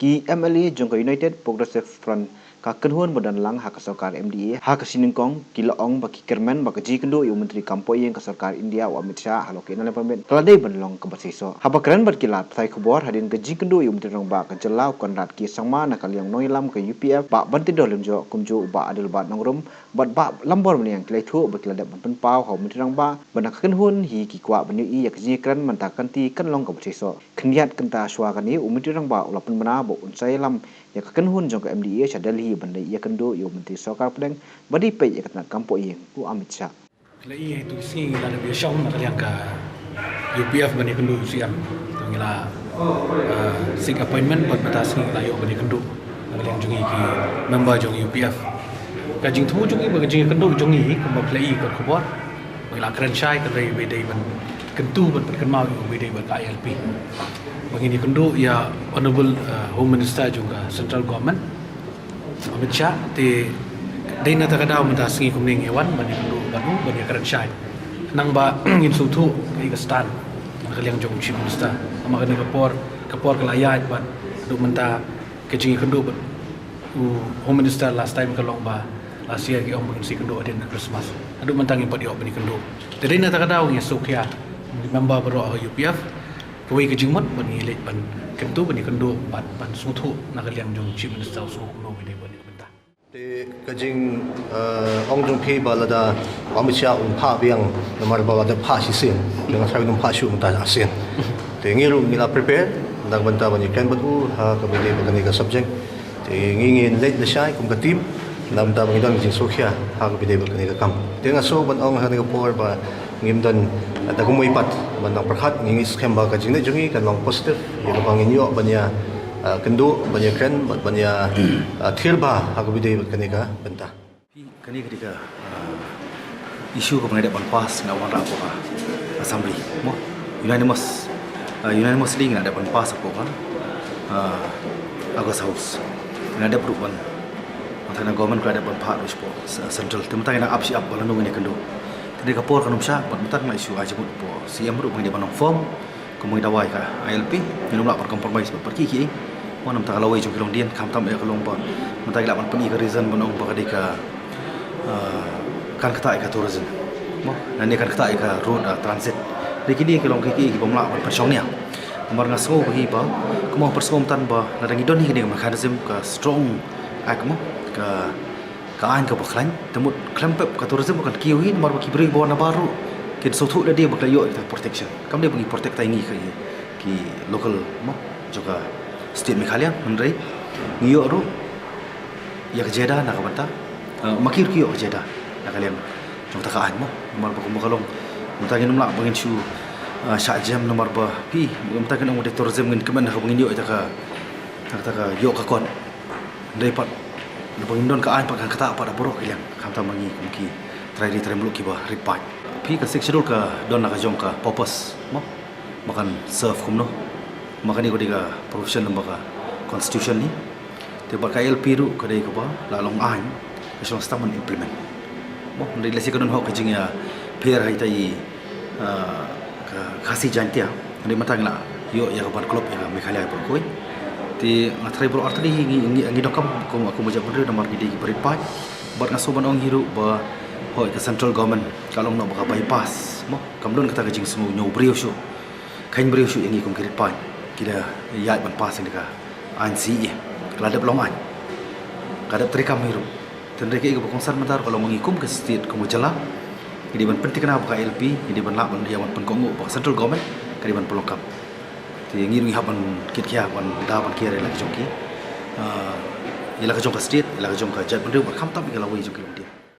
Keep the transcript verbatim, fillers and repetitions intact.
I M L A jong ka United Progressive Front ka kynhun ba don lang ha ka sorkar M D A ha ka shi nyngkong ki la ong ba ki kyrmen ba ka jingkynduh ïa u Myntri Kam Pohïing ka sorkar India u Amit Shah halor ka Inner Line Permit ka la dei ban long kaba shisha. Haba kren bad ki lad pathai khubor hadien ka jingkynduh ïa u Myntri Rangbah ka jylla u Conrad K Sangma na ka liang nongïalam ka U P F, Bah Banteidor Lyngdoh kumjuh u Bah Adelbert Nongrum bad Bah Lambor Meliang ki la ïathuh ba ki la dep ban pynpaw ha u Myntri Rangbah ba na ka kynhun hi ki kwah ban ïohi ïa ka jingkren mynta ka kynti kan long kaba shisha. Khyndiat kynta shuwa kane u Myntri Rangbah u la pynbna ba un sa ïalam ïa ka kynhun jong ka M D A sha Delhi ban leit ïakynduh ïa u Myntri Sorkar Pdeng ba dei peit ïa ka tnat kam pohïing u Amit Shah. Lei ïa tu sngi la da biashong na ka liang ka U P F ban ïakynduh u C M. Tu ngi la, ah, seek appointment bad mynta sngi la ïoh ban ïakynduh na ka liang jong ngi ki member jong U P F. Ka jingthmu jong ngi ba ka jingïakynduh jong ngi kumba phi la i ka khubor ba ngi la kren shai ka dei ba dei ban kyntu ban pynkynmaw ïa u ba dei bad ka I L P. Ba ngin ïakynduh ïa Honorable, uh, Home Minister jong ka Central Government, Amit Shah, te dei na kata ka daw mynta sngi kumne ngi wan ban ïakynduh bad u ban ïakren shai. Nang ba ngin sngewthuh kaei ka stand na ka liang jong u Chief Minister. Namar kane ka por, ka por ka la ïaid bad haduh mynta ka jingïakynduh bad u Home Minister last time ka long ba last year ki ong ba ngin sa ïakynduh hadien ka Christmas. Haduh mynta ngim pat ïoh ban ïakynduh. Te dei na kata ka daw ngi sngewkhia, ngi member baroh ha U P F, kawei ka jingmut ban ngi leit ban kyntu ban ïakynduh bad ban sngewthuh na ka liang jong u Chief Minister u sngewthuh kumno ba dei ban ïa ka bynta. Te ka jing, eh, ong jong phi ba lada u Amit Shah un phah biang namar ba lada phah shisien, jong nga tharai un phah shuh mynta shisien. Te ngi ruh ngi la prepare na ka bynta ban ïakren bad u ha kaba dei bad kane ka subject. Te ngi ngin leit lashai kum ka team na ka bynta ba ngi don ka jingsngewkhia ha kaba dei bad kane ka kam. Te nga shu ban ong ha kane ka por ba ngim don, eh, da kumwei pat ban nang pyrkhat, ngi ngeit skhem ba ka jingleit jong ngi kan long positive ïa kaba ngin ïoh ban ïa, eh, kynduh ban ïakren bad ban ïa, eh, thirbha ha kaba dei bad kane ka bynta. Kane ka dei ka, ah, issue kaba nga dep ban pass, nga wanrah hapoh ka Assembly mo. Unanimous, ah, unanimously nga dep ban pass hapoh ka, ah, August House. Nga dep ruh ban, nga tharai government ka dep ban phah ruh shapoh Central. Te mynta nga ap shi ap ba lano ngin ïakynduh. Te dei ka por kan ym shah, bad mynta nga issue ai jingmut hapoh C M ruh ba ngin dei ban long firm. Kumba ngi dawai ka I L P, ngim lah ban compromise bad kiei kiei. Mo, namar kata ka lawei jong ki longdien, khamtam ïa ka long ba mynta ki lah ban pyni ka reason ban ong ba ka dei ka, ah, kan ktah ïa ka tourism. Mo, lane kan ktah ïa ka road, ah, transit. Dei kine ki long kiei kiei ki bym lah ban pynshong nia. Namar nga sngew ba hi ba, kumba nga pynsngew mynta ba lada ngi don hi kane ka mechanism, ka strong act mo, ka ka aiñ kaba khlaiñ, te mut khlem pep ka tourism ba kan kiew hi namar ba ki briew ba wan na bar ruh kin sngewthuh lade ba ki la ïoh ïa ka protection. Kam dei ba ngi protect ïa ngi ki, ki local mo jong ka state Meghalaya, hynrei ngi ïoh ruh ïa ka jaidah na ka bynta, eh, ma ki ruh ki ïoh ka jaidah na ka liang jong kata ka aiñ mo. Namar ba kumba ka long mynta ngin ym lah ba ngin shu, eh, shah jem namar ba phi mynta kin ong ba dei tourism ngin kmen ha kaba ngin ïoh ïa kata ka, ïa kata ka ïoh ka kot. Hynrei pat lada ngim don ka aiñ pat kan ktah pat ha baroh ki liang, khamtam ma ngi kum ki trai ri trai muluk kiba rit paid. Phi, ka Sixth Schedule ka don la ka jong ka purpose mo, ba kan serve kumno. Ma kane ka dei ka provision lyngba ka constitution ne. Te bad ka I L P ruh ka dei kaba la long aiñ, ka shong sdang ban implement mo. Hynrei lehse ka don hok ka jingïapher ha ita i ah, ka Khasi Jaintia. Hynrei mynta ngi la ïoh ïa ka ban klop ïa ka Meghalaya baroh kawei. Te nga tharai baroh artylli hi ngi, ngi, ngi donkam kum, kum ka jaitbynriew namar ngi dei kiba rit paid. Bad nga sngew ban ong hi ruh ba hooid ka central government ka long noh ba ka bypass mo. Kam don kata ka jingsngew ñiew briew shuh, kheiñ briew shuh ïa ngi kum ki rit paid. Ki la ïaid ban pass ïa ka aiñ C A A, ka la dep long aiñ, ka dep treikam hi ruh. Te hynrei kaei kaba kongsan mynta ruh ka long ba ngi kum ka state, kum ka jylla, ngi dei ban pynthikna ba ka I L P, ngi dei ban lah ban ïa ban pynkohnguh ba ka central government ka dei ban pynlong kam. Te ngi ruh ngi hap ban kit khia ban da ban kiar ïa la ka jong ki, ah, ïa la ka jong ka state, ïa la ka jong ka jaitbynriew bad khamtam ïa la wei jong ki longdien.